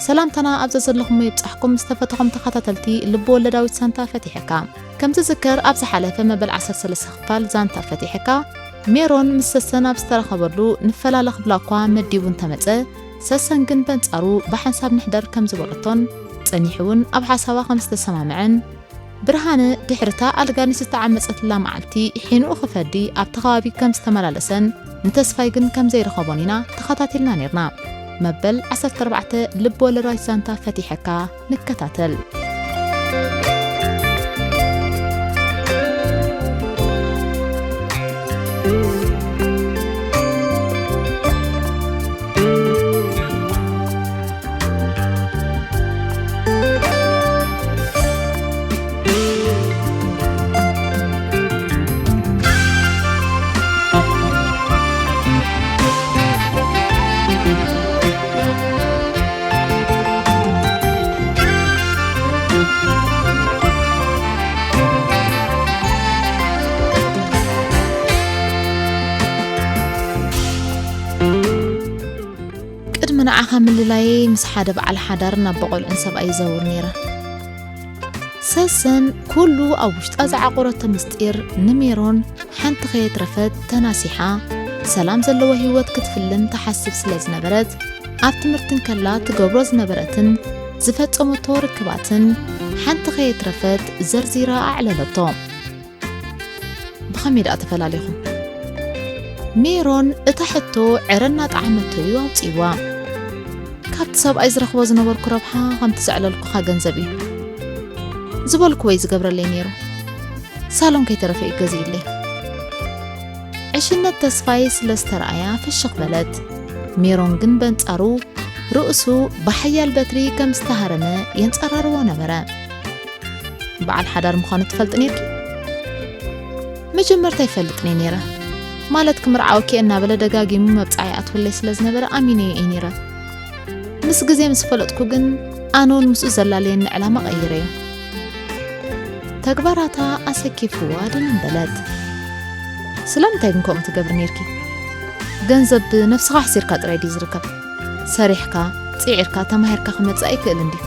ሰላምታና ኣብ ዘዘለኹም ይብጻሕኩም ዝተፈተኹም ተኸታተልቲ ልብ ወለዳዊት ዛንታ ፈቲሐካ። ከም ዝዝከር ኣብ ዝሓለፈ መበል ዓሰርተ ሰለስተ ክፋል ዛንታ ፈቲሐካ ሜሮን ምስ ሰሰን ኣብ ዝተራኸበሉ ንፈላለ ክብላ እኳ መዲቡ እንተመጸ፣ ሰሰን ግን በንጻሩ ብሓንሳብ ንሕደር ከም ዝበለቶን ጸኒሑ እውን ኣብ ሓሳባ ከም ዝተሰማምዐን፣ ብርሃነ ድሕርታ ኣልጋ ንዝተዓመጸትላ መዓልቲ ሒንኡ ክፈዲ ኣብቲ ከባቢ ከም ዝተመላለሰን ንተስፋይ ግን ከም ዘይረኸቦን ኢና ተኸታቲልና ኔርና። መበል ዓሰርተ ኣርባዕተ ልብ ወለዳዊት ዛንታ ፈቲሐካ ንከታተል። ቅድሚ ንዓኻ ምልላየይ ምስ ሓደ በዓል ሓዳር ናብ በቆልዑን ሰብኣይ ይዘውር ነይረ። ሰሰን ኩሉ ኣብ ውሽጣ ዝዓቆረቶ ምስጢር ንሜሮን ሓንቲ ከየትረፈት ተናሲሓ ሰላም ዘለዎ ህይወት ክትፍልን ትሓስብ ስለ ዝነበረት፣ ኣብ ትምህርቲ እንከላ ትገብሮ ዝነበረትን ዝፈጸመቶ ርክባትን ሓንቲ ከየትረፈት ዘርዚራ ኣዕለለቶ። ብኸመይ ደኣ ተፈላለኹም? ሜሮን እታ ሕቶ ዕረ እናጠዓመቶ እዩ ኣውጺእዋ። ካብቲ ሰብኣይ ዝረኽቦ ዝነበርኩ ረብሓ ከምቲ ዘዕለልኩኻ ገንዘብ እዩ ዝበልኩ ወይ ዝገብረለይ ነይሩ። ሳሎን ከይተረፈ እዩ ገዚእለይ። ዕሽነት ተስፋይ ስለ ዝተረኣያ ፍሽኽ በለት። ሜሮን ግን በንጻሩ ርእሱ ብሓያል በትሪ ከም ዝተሃረመ የንጸራርዎ ነበረ። በዓል ሓዳር ምዃኑ ትፈልጢ ኔርኪ? መጀመርታ ኣይፈልጥን እየ ኔረ። ማለት ክምርዓወኪ እየ እናበለ ደጋጊሙ መብጻዓ ይኣትወለይ ስለ ዝነበረ ኣሚነዮ እየ ኔረ። ምስ ግዜ ምስ ፈለጥኩ ግን ኣነ እውን ምስኡ ዘላለየኒ ዕላማ ቀይረዮ። ተግባራታ ኣሰኪፍዋ ድንን በለት። ስለምንታይ ግን ከምኡ ትገብሪ ኔርኪ? ገንዘብ ብነብስኻ ኣሕሲርካ ጥራይ ድዩ ዝርከብ? ሰሪሕካ፣ ጽዒርካ፣ ተማሂርካ ክመጽእ ኣይክእልን ድዩ?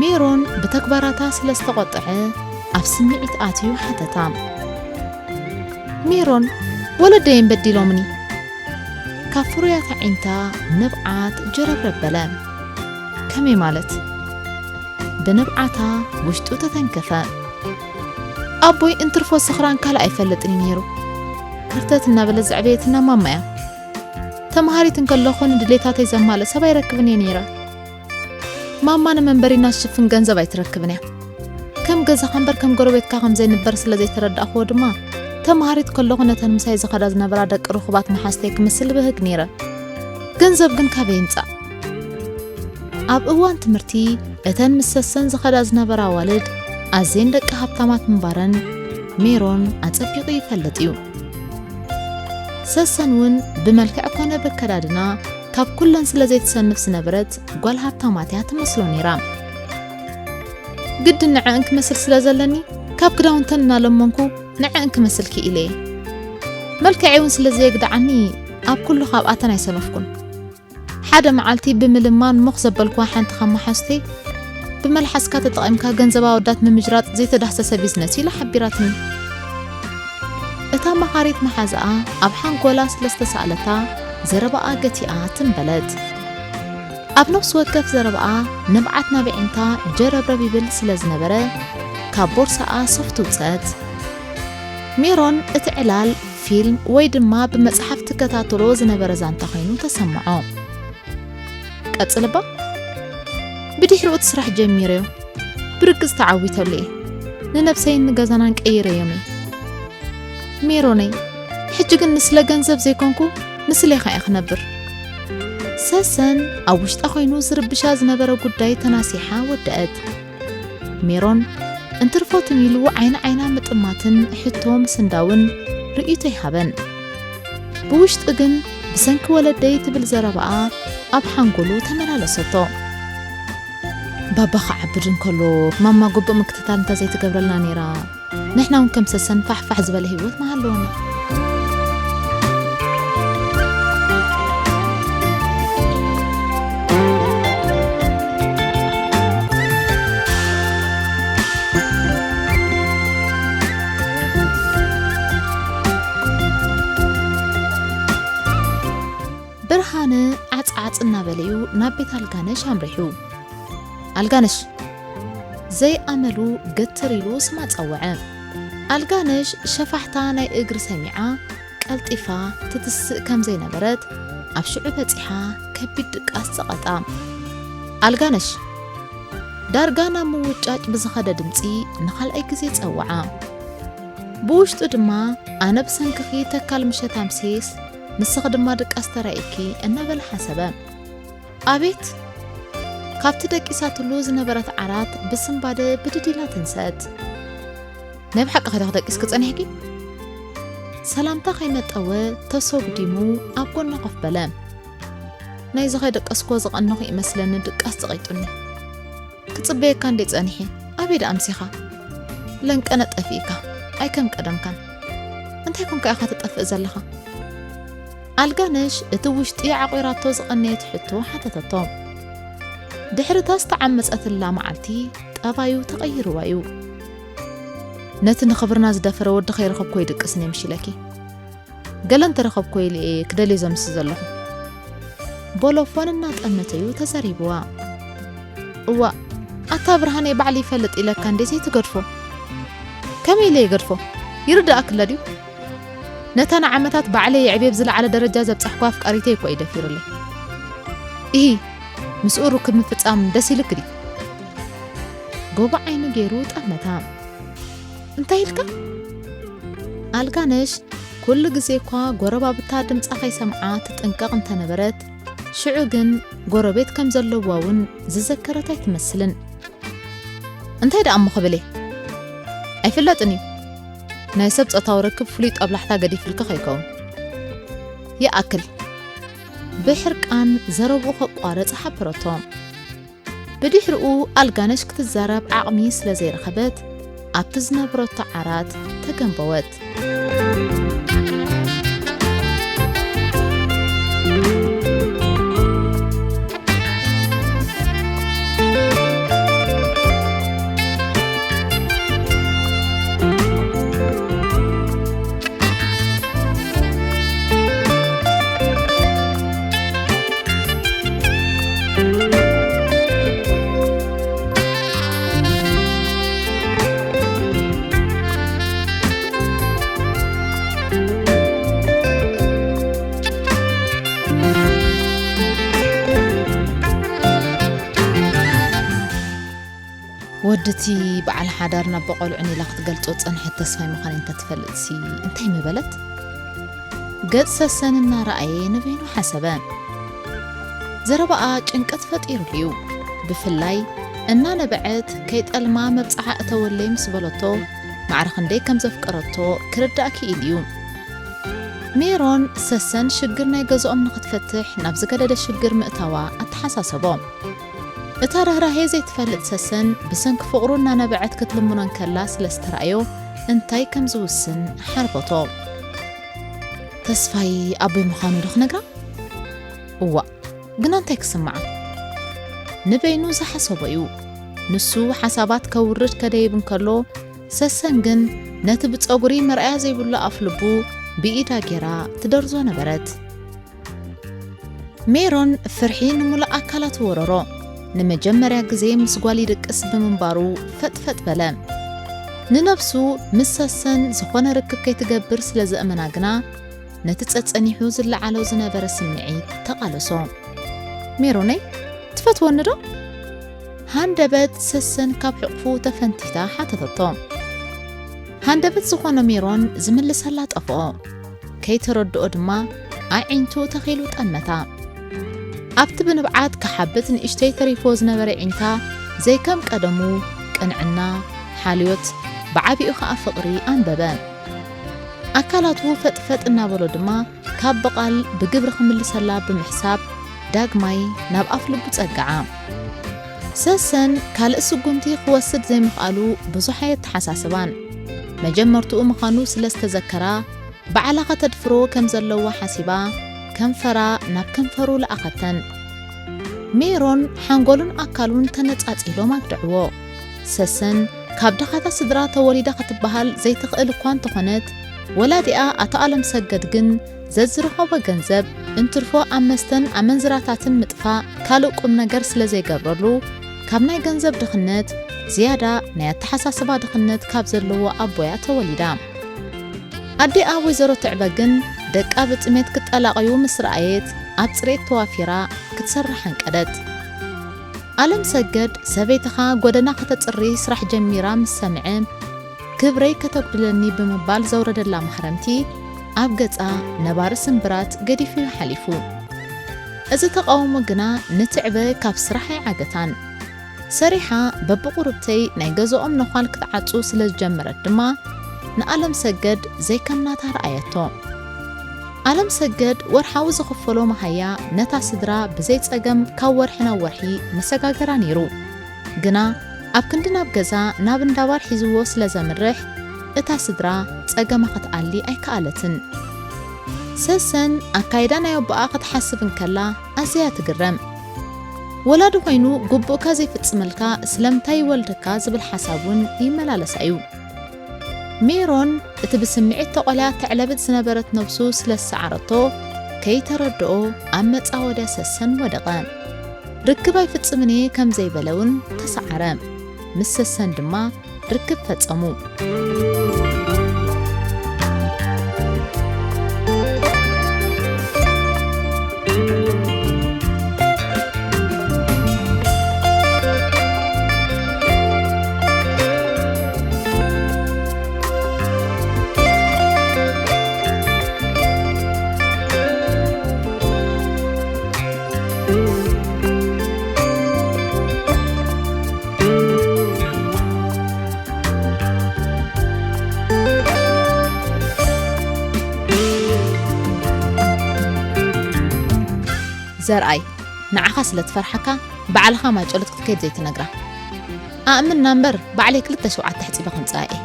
ሜሮን ብተግባራታ ስለ ዝተቖጥዐ ኣብ ስምዒት ኣትዩ ሓተታ። ሜሮን፣ ወለደይን በዲሎምኒ። ካብ ፍሩያት ኣዒንታ ንብዓት ጀረብረብ በለ። ከመይ ማለት? ብንብዓታ ውሽጡ ተተንከፈ። ኣቦይ እንትርፎ ስኽራን ካልእ ኣይፈልጥን እዩ ነይሩ። ከርተት እናበለ ዘዕበየትና ማማ እያ። ተምሃሪት እንከለኹ ንድሌታተይ ዘማልእ ሰብ ኣይረክብን እየ ነይረ። ማማ ንመንበሪና ዝሽፍን ገንዘብ ኣይትረክብን እያ። ከም ገዛኻ እምበር ከም ጎረቤትካ ከም ዘይንበር ስለ ዘይተረዳእኽዎ ድማ፣ ተምሃሪት ከለኹ ነተን ምሳይ ዝኸዳ ዝነበራ ደቂ ርኹባት መሓዝተይ ክምስል ብህግ ነይረ። ገንዘብ ግን ካበይ ይምጻእ? ኣብ እዋን ትምህርቲ፣ እተን ምስ ሰሰን ዝኸዳ ዝነበራ ኣዋልድ ኣዝየን ደቂ ሃብታማት ምንባረን ሜሮን ኣጸቢቑ ይፈልጥ እዩ። ሰሰን እውን ብመልክዕ ኮነ በከዳድና ካብ ኩለን ስለ ዘይትሰንፍ ዝነበረት ጓል ሃብታማት እያ ትመስሎ ነይራ። ግድን ንዐእን ክመስል ስለ ዘለኒ፣ ካብ ክዳውንተን እናለመንኩ ንዐእን ክመስል ክኢለ እየ። መልክዐይ እውን ስለ ዘየግድዓኒ፣ ኣብ ኩሉ ካብኣተን ኣይሰነፍኩን። ሓደ መዓልቲ ብምልማን ሞኽ ዘበልኩዋ ሓንቲ ካብ መሓዙተይ፣ "ብመልሓስካ ተጠቒምካ ገንዘብ ኣወዳት ምምጅራጥ ዘይተዳህሰሰ ቢዝነስ እዩ" ኢላ ሓቢራትኒ። እታ መኻሪት መሓዛኣ ኣብ ሓንጎላ ስለ ዝተሳእለታ፣ ዘረባኣ ገቲኣ ትም በለት። ኣብ ነፍሲ ወከፍ ዘረባኣ ንብዓት ናብ ኣዒንታ ጀረብረብ ይብል ስለ ዝነበረ፣ ካብ ቦርሳኣ ሶፍት ውጸት። ሜሮን እቲ ዕላል ፊልም ወይ ድማ ብመጽሓፍ ትከታተሎ ዝነበረ ዛንታ ኮይኑ ተሰምዖ። ቀጽል እባ። ብድሕሪኡ እቲ ስራሕ ጀሚረዮ። ብርግጽ ተዓዊተሉ እየ። ንነብሰይን ንገዛናን ቀይረዮም እየ። ሜሮነይ፣ ሕጂ ግን ንስለ ገንዘብ ዘይኮንኩ ንስሌኻ እየ ክነብር። ሰሰን ኣብ ውሽጣ ኮይኑ ዝርብሻ ዝነበረ ጉዳይ ተናሲሓ ወደአት። ሜሮን እንትርፎ ትም ኢሉ ዓይኒ ዓይና ምጥማትን ሕቶ ምስንዳውን ርእይቶ ይሃበን። ብውሽጢ ግን ብሰንኪ ወለደይ ትብል ዘረባኣ ኣብ ሓንጎሉ ተመላለሰቶ። ባባ ክዓብድ እንከሎ ማማ ግቡእ ምክትታል እንተ ዘይትገብረልና ነይራ፣ ንሕና እውን ከም ሰሰን ፋሕፋሕ ዝበለ ህይወት ምሃለወና። ብርሃነ ዓጽዓጽ እናበለዩ ናብ ቤት ኣልጋነሽ ኣምሪሑ። ኣልጋነሽ! ዘይኣመሉ ግትር ኢሉ ስማ ጸውዐ። ኣልጋነሽ ሸፋሕታ ናይ እግሪ ሰሚዓ ቀልጢፋ ትትስእ ከም ዘይነበረት ኣብ ሽዑ በጺሓ ከቢድ ድቃስ ጸቐጣ። ኣልጋነሽ! ዳርጋ ናብ ምውጫጭ ብዝኸደ ድምጺ ንኻልኣይ ግዜ ጸውዓ። ብውሽጡ ድማ ኣነ ብሰንክኺ ተካል ምሸት ኣምሴስ ንስኺ ድማ ድቃስ ተራእየኪ እናበለ ሓሰበ። ኣቤት! ካብቲ ደቂሳትሉ ዝነበረት ዓራት ብስንባደ ብድድ ኢላ ተንሰት። ናይ ብሓቂ ኸ ደቂስኪ ክጸኒሕኪ? ሰላምታ ከይመጠወ ተሶግዲሙ ኣብ ጎና ኮፍ በለ። ናይዚ ከይደቀስክዎ ዝቐነኹ ይመስለኒ ድቃስ ጸቒጡኒ። ክጽበየካ እንዴ ጸኒሐ፣ ኣበይ ደኣ ኣምሲኻ? ለንቀነ ጠፊእካ፣ ኣይ ከም ቀደምካን። እንታይ ኮንካ ኢኻ ትጠፍእ ዘለኻ? ኣልጋነሽ እቲ ውሽጢ ዓቑራቶ ዝቐነየት ሕቶ ሓተተቶ። ድሕሪ እታ ዝተዓመጸትላ መዓልቲ ጠባዩ ተቐይርዋ እዩ። ነቲ ንኽብርና ዝደፈረ ወዲ ከይረኸብኩ ይድቅስን እየ ምሽ ኢለኪ። ገለ እንተረኸብኩ ኢለ እየ ክደልዮ ዘምሲ ዘለኹ። ቦሎፎን እናጠመተዩ ተዛሪብዋ። እዋእ፣ ኣታ ብርሃነይ ባዕሊ ይፈልጥ ኢለካ እንዴ ዘይትገድፎ? ከመይ ኢለ ይገድፎ? ይርድኣክለ ድዩ? ነታ ንዓመታት ባዕለይ የዕብየ ብዝለዓለ ደረጃ ዘብጻሕኩ ኣፍቃሪተይ እኮ እዩ ደፊሩለይ። ኢሂ፣ ምስኡ ርክብ ምፍጻም ደስ ኢልክ ድዩ? ጎቦ ዓይኑ ገይሩ ጠመታ። እንታይ ኢልካ? ኣልጋነሽ ኩሉ ግዜ እኳ ጎረባብታ ድምጻ ከይሰምዓ ትጥንቀቕ እንተነበረት፣ ሽዑ ግን ጎረቤት ከም ዘለዋ እውን ዝዘከረት ኣይትመስልን። እንታይ ደኣ እሞ ክብል እየ? ኣይፍለጥን እዩ። ናይ ሰብ ጾታዊ ርክብ ፍሉይ ጦብላሕታ ገዲፍልኪ ከይከውን። ይኣክል። ብሕርቃን ዘረብኡ ከቋርጽ ሓበረቶ። ብድሕሪኡ ኣልጋነሽ ክትዛረብ ዓቕሚ ስለ ዘይረኸበት፣ ኣብቲ ዝነበረቶ ዓራት ተገንበወት። ወድቲ በዓል ሓዳር ናብ በቆልዑን ኢላ ክትገልጾ ጸንሐት ተስፋይ ምዃነይ እንተትፈልጥሲ እንታይ ምበለት? ገጽ ሰሰን እናረኣየ ንበይኑ ሓሰበ። ዘረባኣ ጭንቀት ፈጢሩሉ እዩ። ብፍላይ እናነበዐት ከይጠልማ መብጽዓ እተወለይ ምስ በለቶ ማዕረ ክንደይ ከም ዘፍቀረቶ ክርዳእ ክኢሉ እዩ። ሜሮን ሰሰን ሽግር ናይ ገዝኦም ንኽትፈትሕ ናብ ዝገደደ ሽግር ምእታዋ ኣተሓሳሰቦ። እታ ርህራሄ ዘይትፈልጥ ሰሰን ብሰንኪ ፍቕሩ እናነበዐት ክትልምኖ እንከላ ስለ ዝተራእዮ እንታይ ከም ዝውስን ሓርበቶ። ተስፋይ ኣቦይ ምዃኑ ዶ ክነግራ? እዋእ፣ ግና እንታይ ክስምዓ? ንበይኑ ዝሓሰቦ እዩ። ንሱ ሓሳባት ከውርድ ከደይብ እንከሎ፣ ሰሰን ግን ነቲ ብጸጉሪ መርኣያ ዘይብሉ ኣፍልቡ ብኢዳ ጌራ ትደርዞ ነበረት። ሜሮን ፍርሒ ንምሉእ ኣካላቱ ወረሮ። ንመጀመርያ ግዜ ምስ ጓል ይድቅስ ብምንባሩ ፈጥፈጥ በለ። ንነብሱ ምስ ሰሰን ዝኾነ ርክብ ከይትገብር ስለ ዘእመና ግና፣ ነቲ ጸጸኒሑ ዝለዓሎ ዝነበረ ስምዒት ተቓለሶ። ሜሮነይ፣ ትፈትወኒ ዶ? ሃንደበት ሰሰን ካብ ሕቕፉ ተፈንቲታ ሓተተቶ። ሃንደበት ዝኾኖ ሜሮን ዝምልሰላ ጠፍኦ። ከይተረድኦ ድማ ኣዒንቱ ተኺሉ ጠመታ። ኣብቲ ብንብዓት ክሓብጥ ንእሽተይ ተሪፍዎ ዝነበረ ኣዒንታ ዘይከም ቀደሙ ቅንዕና፣ ሓልዮት፣ ብዓቢኡ ኸኣ ፍቕሪ ኣንበበ። ኣካላቱ ፈጥፈጥ እናበሎ ድማ ካብ ብቓል ብግብሪ ክምልሰላ ብምሕሳብ ዳግማይ ናብ ኣፍልቡ ጸግዓ። ሰሰን ካልእ ስጉምቲ ክወስድ ዘይምኽኣሉ ብዙሕ ኣየተሓሳስባን። መጀመርትኡ ምዃኑ ስለ ዝተዘከራ፣ ባዕላ ከተድፍሮ ከም ዘለዋ ሓሲባ፣ ከንፈራ ናብ ከንፈሩ ለኣኸተን። ሜሮን ሓንጎሉን ኣካሉን ተነጻጺሎም ኣግድዕዎ። ሰሰን ካብ ድኻታት ስድራ ተወሊዳ ክትበሃል ዘይትኽእል እኳ እንተኾነት፣ ወላዲኣ ኣቶ ኣለምሰገድ ግን ዘዝረኸቦ ገንዘብ እንትርፎ ኣብ መስተን ኣመንዝራታትን ምጥፋእ ካልእ ቁም ነገር ስለ ዘይገብረሉ፣ ካብ ናይ ገንዘብ ድኽነት ዝያዳ ናይ ኣተሓሳስባ ድኽነት ካብ ዘለዎ ኣቦያ ተወሊዳ። ኣዴኣ ወይዘሮ ትዕበ ግን ደቃ ብጥሜት ክጠላቐዩ ምስ ረኣየት፣ ኣብ ጽሬት ተዋፊራ ክትሰርሕ ኣንቀደት። ኣለም ሰገድ፣ ሰበይትኻ ጎደና ከተጽሪ ስራሕ ጀሚራ ምስ ሰምዐ፣ ክብረይ ከተጉድለኒ ብምባል ዘውረደላ ማህረምቲ፣ ኣብ ገጻ ነባሪ ስምብራት ገዲፉ ሓሊፉ። እዚ ተቓውሞ ግና ንትዕበ ካብ ስራሕ ኣይዓገታን። ሰሪሓ በብቑርብተይ ናይ ገዝኦም ነዃል ክትዓጹ ስለ ዝጀመረት ድማ፣ ንኣለም ሰገድ ዘይከም ናታ ረኣየቶ። ኣለም ሰገድ ወርሓዊ ዝኽፈሎ መሃያ ነታ ስድራ ብዘይ ጸገም ካብ ወርሒ ናብ ወርሒ መሰጋገራ ነይሩ። ግና ኣብ ክንዲ ናብ ገዛ ናብ እንዳባር ሒዝዎ ስለ ዘምርሕ፣ እታ ስድራ ጸገማ ክትኣሊ ኣይከኣለትን። ሰሰን ኣካይዳ ናይ ኣቦኣ ክትሓስብ እንከላ ኣዝያ ትግረም። ወላዲ ኮይኑ ግቡእካ ዘይፍጽመልካ ስለምንታይ ይወልደካ ዝብል ሓሳብ እውን ይመላለሳ እዩ። ሜሮን እቲ ብስምዒት ተቖልያ ተዕለብጥ ዝነበረት ነብሱ ስለ ዝሰዓረቶ፣ ከይተረድኦ ኣብ መጻወድያ ሰሰን ወደቐ። ርክብ ኣይፍጽምን እየ ከም ዘይበለ እውን ተሰዓረ። ምስ ሰሰን ድማ ርክብ ፈጸሙ። ዘርኣይ፣ ንዓኻ ስለ ትፈርሓካ፣ ባዕልኻ ማይ ጨሎት ክትከይድ ዘይትነግራ። ኣእምና እምበር፣ ባዕለይ ክልተ ሸውዓተ ኣሕጺበ ከምጽኣ እየ።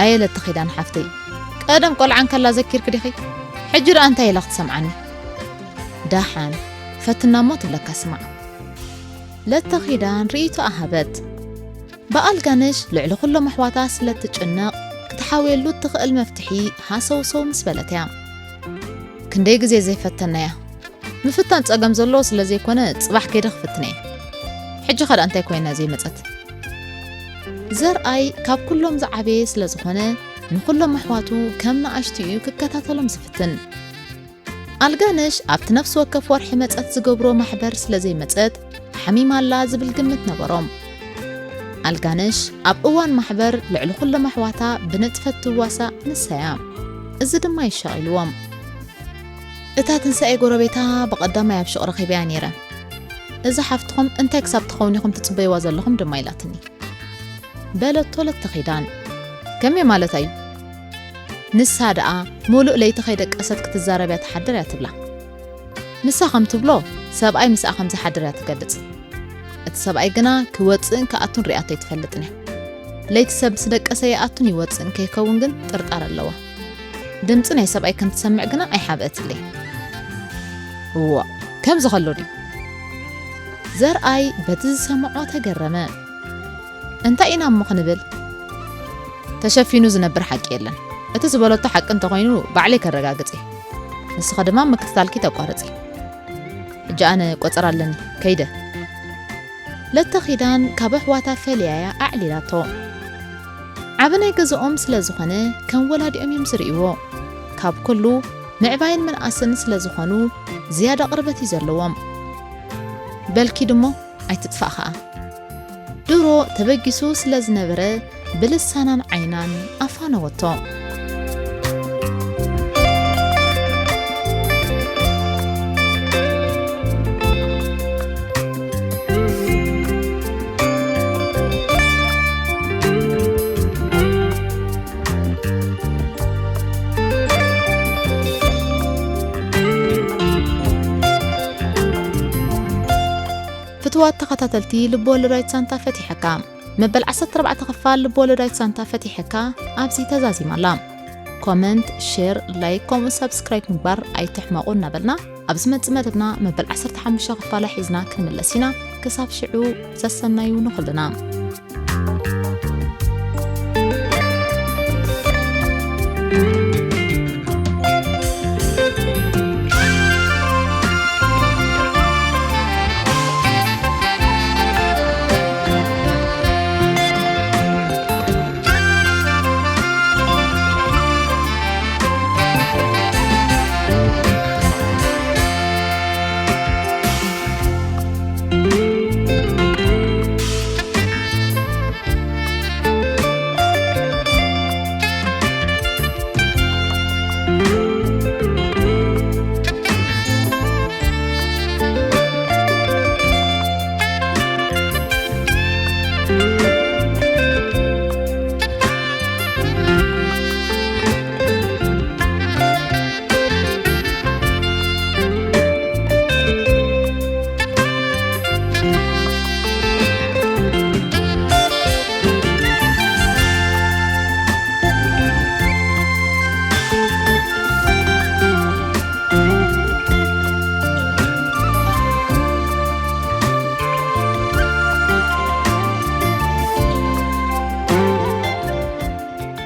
ኣየ ለተኺዳን ሓፍተይ፣ ቀደም ቆልዓ እንከላ ዘኪርኪ ዲኺ? ሕጂ ደኣ እንታይ ኢላ ክትሰምዓኒ? ደሓን፣ ፈትና እሞ ትብለካ ስማዕ። ለተኺዳን ርእይቶኣ ሃበት። ብኣልጋነሽ ልዕሊ ኩሎም ኣሕዋታ ስለ እትጭነቕ፣ ክትሓውየሉ እትኽእል መፍትሒ ሃሰውሰው ምስ በለት እያ። ክንደይ ግዜ ዘይፈተናያ። ምፍታን ጸገም ዘለዎ ስለ ዘይኮነ፣ ጽባሕ ከይደ ክፍትነ እየ። ሕጂ ኸ ደኣ እንታይ ኮይና ዘይመጸት? ዘርኣይ ካብ ኩሎም ዝዓበየ ስለ ዝኾነ፣ ንኹሎም ኣሕዋቱ ከም ንኣሽቱ እዩ ክከታተሎም ዝፍትን። ኣልጋነሽ ኣብቲ ነፍሲ ወከፍ ወርሒ መጸት ዝገብሮ ማሕበር ስለ ዘይመጸት፣ ሓሚማ ኣላ ዝብል ግምት ነበሮም። ኣልጋነሽ ኣብ እዋን ማሕበር ልዕሊ ኩሎም ኣሕዋታ ብንጥፈት ትዋሳእ ንሳ እያ። እዚ ድማ የሻቒልዎም። እታ ትንሳኤ ጎረቤታ ብቐዳማይ ኣብ ሹቕ ረኺበያ ነይረ። እዛ ሓፍትኹም እንታይ ክሳብ ትኸውን ኢኹም ትጽበይዋ ዘለኹም ድማ ኢላትኒ። በለቶ ለተኺዳን። ከመይ ማለት እዩ? ንሳ ደኣ ምሉእ ለይቲ ከይደቀሰት ክትዛረብ እያ ትሓድር እያ ትብላ። ንሳ ከም ትብሎ፣ ሰብኣይ ምስኣ ከም ዝሓድር እያ ትገልጽ። እቲ ሰብኣይ ግና ክወጽእን ክኣቱን ሪኣቶ ኣይትፈልጥን እያ። ለይቲ ሰብ ምስ ደቀሰ ይኣቱን ይወጽእን ከይከውን ግን ጥርጣረ ኣለዋ። ድምጺ ናይ ሰብኣይ ከም ትሰምዕ ግና ኣይሓብአትለይ። እዋ፣ ከምዚ ከሎ ድዩ? ዘርኣይ በቲ ዝሰምዖ ተገረመ። እንታይ ኢና እሞ ክንብል? ተሸፊኑ ዝነብር ሓቂ የለን። እቲ ዝበለቶ ሓቂ እንተኾይኑ ባዕለይ ከረጋግጽ እየ። ንስኺ ድማ ምክትታልኪ ተቋርጺ። ሕጂ ኣነ ቆጸራ ኣለኒ፣ ከይደ። ለተኺዳን ካብ ኣሕዋታ ፈሊያያ ኣዕሊላቶ። ዓቢ ናይ ገዝኦም ስለ ዝኾነ ከም ወላዲኦም እዮም ዝርእይዎ። ካብ ኩሉ ምዕባይን ምንኣስን ስለ ዝኾኑ ዝያዳ ቅርበት እዩ ዘለዎም። በልኪ ድሞ ኣይትጥፋእ ኸኣ። ድሮ ተበጊሱ ስለ ዝነበረ ብልሳናን ዓይናን ኣፋነወቶ። ፍትዋት ተኸታተልቲ ልብ ወለዳዊት ሳንታ ፈቲሐካ። መበል ዓሰርተ ኣርባዕተ ክፋል ልብ ወለዳዊት ሳንታ ፈቲሐካ ኣብዚ ተዛዚማ ኣላ። ኮመንት፣ ሼር፣ ላይክ ከምኡ ሳብስክራይብ ምግባር ኣይትሕመቑ እናበልና ኣብ ዝመጽእ መደብና መበል ዓሰርተ ሓሙሽተ ክፋላ ሒዝና ክንምለስ ኢና። ክሳብ ሽዑ ሰሰናዩ ንኹልና።